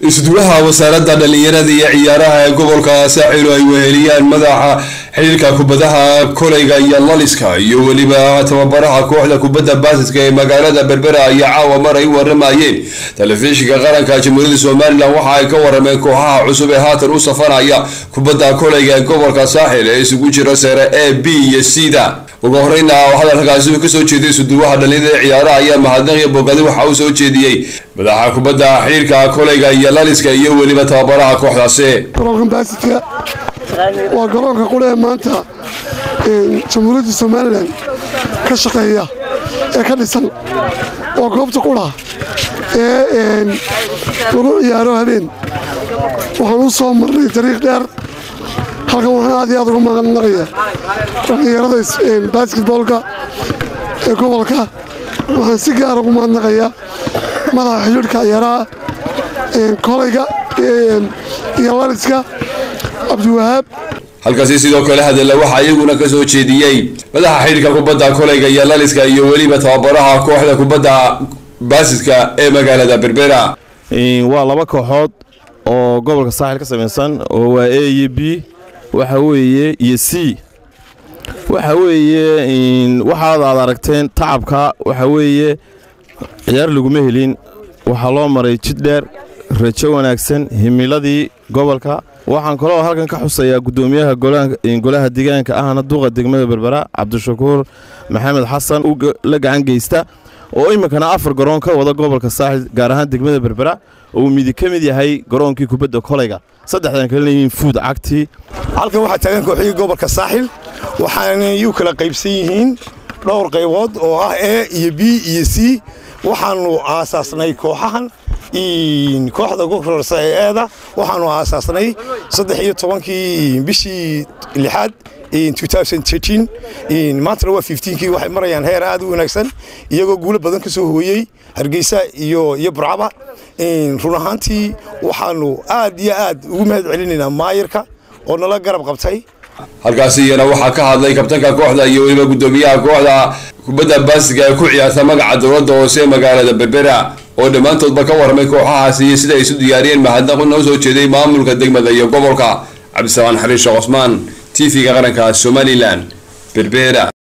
Isduwaha wasaaradda dhalinyarada iyo ciyaaraha ee gobolka Saaxil ay weheliyaan madaxa xiriirka kubadaha koleyga iyo laliska iyo weliba tababaraha kooxda kubadda baasiska ee magaalada Berbera ayaa caawa mar ay u waramayeen telefishinka qaranka Jamhuuriyadda Somaliland waxa ay ka warameen kooxaha cusub ee haatan u safanaya kubadda koleyga ee gobolka Saaxil ee isugu jira Serie A, B iyo C da. Ugu horreynna hadalkaasi uu kasoo jeeday isuduwaha dhalinyarada ciyaaraha ayaa mahadnaq iyo bogaadi waxa uu soo jeediyey madaxa kubadda xiriirka koleyga iyo laliska iyo weliba tababaraha kooxdaasi. Garoonka baasitka waa garoonka qura ee maanta Jamhuuriyadda Somaliland ka shaqeeya ee ka dhisan, waa goobta qura ee lagu ciyaaro habeen. Waxaan u soo marnay dariiq dheer halkan. Waxaan aad iyo aad uga mahadnaqaya dhalinyarada basketballka ee gobolka. Waxaan si gaara ugu mahadnaqayaa madaxa xidhiidhka ciyaaraha koleyga iyo laliska, Cabdiwahaab. Halkaasi sidoo kale hadalla waxaa iyaguna kasoo jeediyey madaxa xidhiidhka kubadda koleyga iyo laliska iyo weliba tababaraha kooxda kubadda baasiska ee magaalada Berbera. Waa laba kooxood oo gobolka Saaxil ka samaysan oo waa A iyo B waxa weeye iyo C waxa weeye. Waxaad aad aragteen tacabka waxa weeye ciyaar laguma helin, waxaa loo maray jid dheer, rajo wanaagsan, himiladii gobolka. Waxaan kaloo halkan ka xusayaa guddoomiyaha golaha deegaanka ahna duqa degmada Berbera, Cabdishakuur Maxamed Xasan, la gacan geysta oo iminkana 4 garoon ka wada gobolka Saaxil, gaar ahaan degmada Berbera, oo uu midi ka mid yahay garoonkii kubadda koleyga, saddexdan kalena yihiin fuud cagtii. Halkan waxaa taagan kooxihii gobolka Saaxil, waxaanay u kala qaybsan yihiin dhowr qaybood oo ah A iyo B iyo C. Waxaannu aasaasnay kooxahan, kooxda gobolka ee A-da waxaannu aasaasnay 13-kii bishii lixaad, maantana waa 15-kii. Waxay marayaan heer aad u wanaagsan, iyagoo guulo badan ka soo hooyey Hargeysa iyo Burcaba. Run ahaantii waxaannu aad iyo aad ugu mahad celinaynaa maayirka oo nala garab qabtay. Halkaasi iyana waxaa ka hadlay kabtanka kooxda iyo weliba guddoomiyaha kooxda kubadda baasiga ee ku ciyaarta magaca dowladda hoose ee magaalada Berbera oo dhammaantoodba ka warramay kooxahaasi iyo sida ay isu diyaariyeen, mahadnaq una usoo jeeday maamulka degmada iyo gobolka. Cabdisalaan Xariir Sheekh Cosmaan, TV-ga qaranka Somaliland, Berbera.